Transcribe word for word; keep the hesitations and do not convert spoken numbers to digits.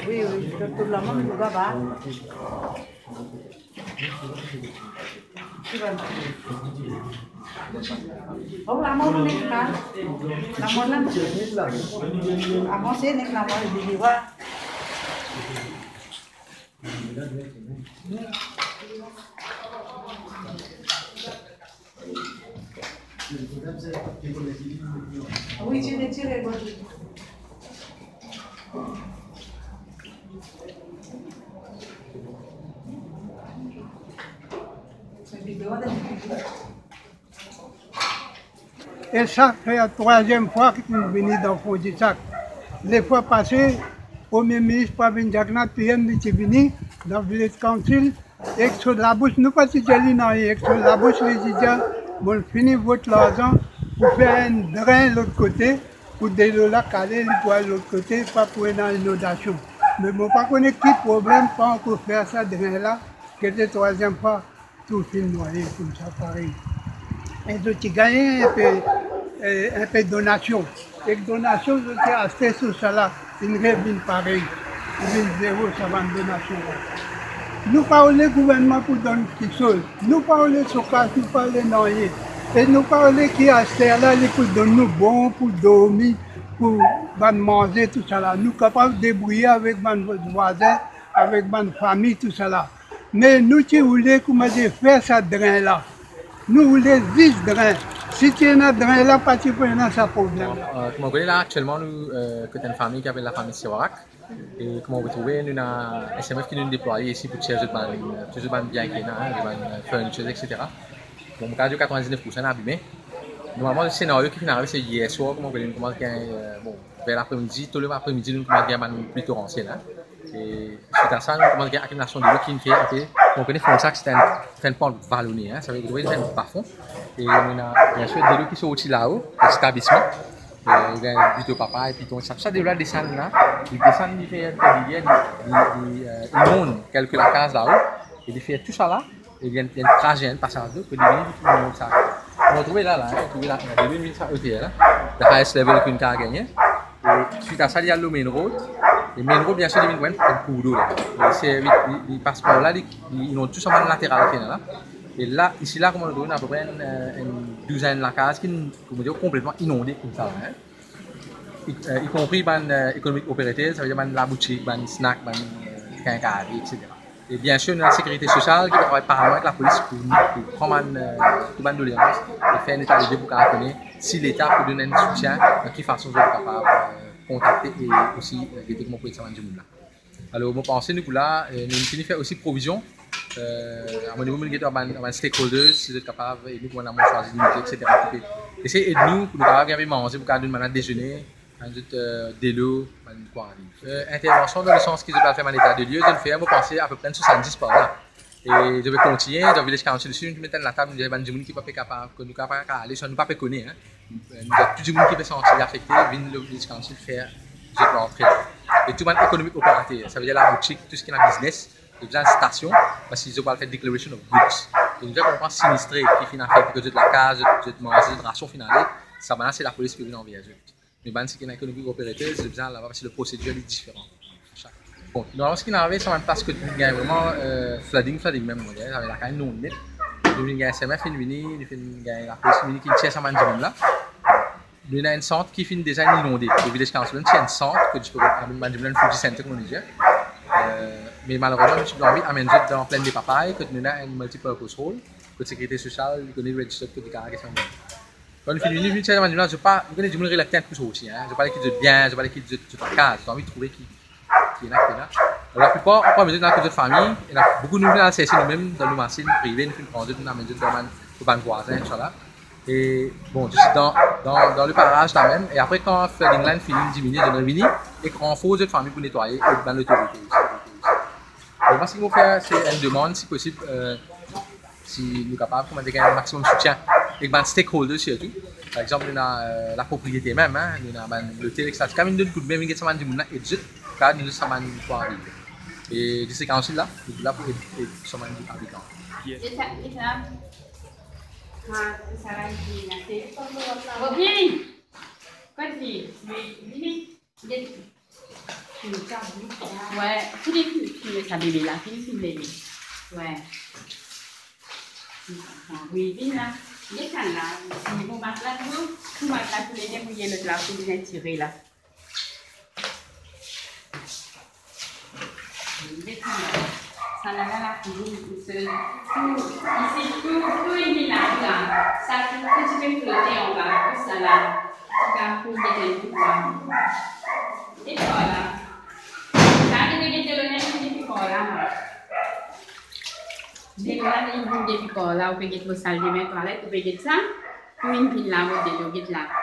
Wi, wi, tou, tou lamonn, nou gaba. Oh, lamonn, nek la. Lamonn la. Avanse, nek lamonn, li, li, wa. E sa fer trwaziem fwa ki nou vini dan Fon Disak. Lefwa pase, Premie Minis pa vinn dir nou, PM li ti vini dan Village Council, ek so labous, nou pa ti dir li nanye, ek so labous li ti dir, "Mo fini vot larzan pou fer enn drin lot kote, pou delo la kale, li pou al lot kote, pa pou ena inondasion." Me mo pa kone ki problem, pa ankor fer sa drin la, ki se trwaziem fwa tou finn nwaye koumsa parey. E zot ti gagn enpe, eh, enpe donasion. Ek donasion zot ti aste so sala, inn revinn parey, vinn zero sa bann donasion la. Nou pa oule gouvernman pou donn kiksoz. Nou pa oule SOCAS, nou pa oule nanye. E nou pa oule ki aster la li pou donn nou bon pou dormi, pou bann manze, tousala. Nou kapav debrouye avek bann vwazin, avek bann fami, tousala. Me nou ti oule kouma dir fer sa drin la. Nou oule zis drin. Si ti ena drin la, pa ti pou ena sa problem la. Euh, kouma ou kone la, aktielman nou, euh, kot enn fami ki apel lafami Siwarak. E kouma ou trouve, nou ena SMF ki nou deplwaye isi pou tir zot bann, tir zot bann bien ki ena, hein, zot bann, euh, furniture, et cetera. Bon, mo kapav dir katrevin-diz-nef poursan inn abime. Normalman, le senario ki finn arive, se yer swar, kouma ou kone, nou koumans gagn, euh, bon, ver lapremidi, to lapremidi, nou koumans gagn bann pli toransiel, hein. E swit a sa, nou koumans gagn akimilasion delo ki finn fer enpe, kouma ou kone, Fon Disak se enn, se enn pant valone, hein, savedir ki se enn bafon. E nou ena, biensir, delo ki sorti lao, letablisman, euh, oubien Bito Papay, Piton, sa, sa delo la desann la, li desann, li fer enn rivier, li, li, li, euh, inond kelke lakaz lao, e li fer tousala, e li enn, enn traze, enn pasaz dlo, pou li vini, pou li mont sa. Ou trouve la, la, hein, ou trouve la, la, li vinn sa oter la, the highest level ki nou kapav gagne. E swit a sa, li al lor main road. E main road, biensir, li vinn enn, enn kourdlo la. Li servi, li, li pas par la, li, li inond tou sa bann lateral ki ena la. E la, isi la, kouma nou trouve, ena apepre enn, euh, enn douzenn lakaz ki, kouma dir, konpletman inonde koumsa la, hein. I, euh, i konpri bann, euh, economic operators, savedir bann laboutik, bann snack, bann, euh, kinkari, et cetera. E biensir, nou ena sekerite sosial ki pe travay paralelman avek lapolis pou, pou pran bann, euh, tou bann doleans e fer enn eta de lie pou kapav kone si Leta pou donn enn soutien, dan ki fason zot kapav, euh, kontakte e osi, euh, gete kouma pou ed sa bann dimoun la. Alor, mo panse nou pou la, euh, nou finn fer osi provizion, euh, a mo nivo, mo gete bann, bann stakeholders, si zot kapav ed nou, kouma nou swazir linite, et cetera, pou pe esey ed nou, pou nou kapav gagn manze, pou kapav donn bann la dezene, bann zot, euh, delo, bann kwa viv. Euh, intervansion dan lesans ki zot pe al fer bann eta de lie, zot fer, mo panse, apepre enn swasanndis par la. E zot pe kontigne, dan Village Council osi, nou met enn latab, nou dir bann dimoun ki pa pe kapav, ki nou pa pe kapav ale, swa nou pa pe kone, hein. Euh, nou dir tou dimoun ki pe santi li afekte, vinn lor Village Council fer zot lantre. E tou bann economic operator, savedir laboutik, tou seki ena biznes, zot bizin stasion, paski zot pou al fer declaration of goods. E nou fer konpran sinistre ki finn afekte, kot zot lakaz, zot, zot manze, zot rasion finn ale, sa bann la se lapolis ki vinn anver zot. Me bann seki ena economic operators, zot bizin al laba paski le prosedir li diferan. Bon, normalman seki inn arive, sa bann plas kot nou gagn vreman, euh, flooding, flooding mem, nou gagn lakaz nou net. Nou vinn gagn SMF, vinn vini, nou vinn gagn lapolis, vinn vini ki tir sa bann dimoun la. Nou ena enn sant ki finn deza inonde. Le Village Council ti ena enn sant kot ti pe amenn bann dimoun, enn food center, kouma nou dir. Euh, me malerezman, nou ti pe anvi amenn zot dan Plaine des Papayes, kot nou ena enn multipurpose hall, kot sekirite sosial, li kone registered, kot li kapav get sa bann dimoun. Kan nou finn vini, nou vinn tir sa bann dimoun la, zot pa, nou kone dimoun reluctant pou sorti, hein. Zot pa le kit zot bien, zot pa le kit zot, zot lakaz, zot anvi trouve ki, ki ena, ki ena. Laplipar, anpran zot ena kot zot fami, ena boukou nou vinn al serse nou mem dan nou masinn prive, nou finn pran zot, nou amenn zot dan bann, kot bann vwazin, tousala. E, bon, zis dan, dan, dan le paraz la mem, e apre kan flooding la fini diminie, zot revini, ek ranfors zot fami pou netwaye, ek bann lotorite osi. Bon, mwa, seki mo fer, se enn demann, si posib, euh, si nou kapav, kouma dir, gagn maximum soutien ek bann stakeholders sirtou. Par exanp, nou ena, euh, lapropriete mem, hein, nou ena bann lotel, et cetera. Kan vinn donn koudme, vinn get sa bann dimoun la, ed zot, kapav donn zot sa bann kwa viv. E District Council la, nou la pou ed, ed sa bann abitan. Yes. Rocky! Vini, vini. Wi, finn filme sa bebe la, finn filme li. Wi. Wi, vinn la. Get sa la. Bon, mat la tou, tou mat la, tou lede mouye, lot la pou bizin tire la. Get sa la. Sa la, la, la, pou, pou, isi, pou, pou, isi la, la. Sa, pou, pou ti pe flote anba, tou sa la. Ti kakou, get enn kou, la. Get sa la. Sa, get, get, get, get, get, get, get, la. Depi la, depi, depi par la, ou pe get mo saldebin twalet, ou pe get sa. Pou inn vinn la, mo dedo, get la.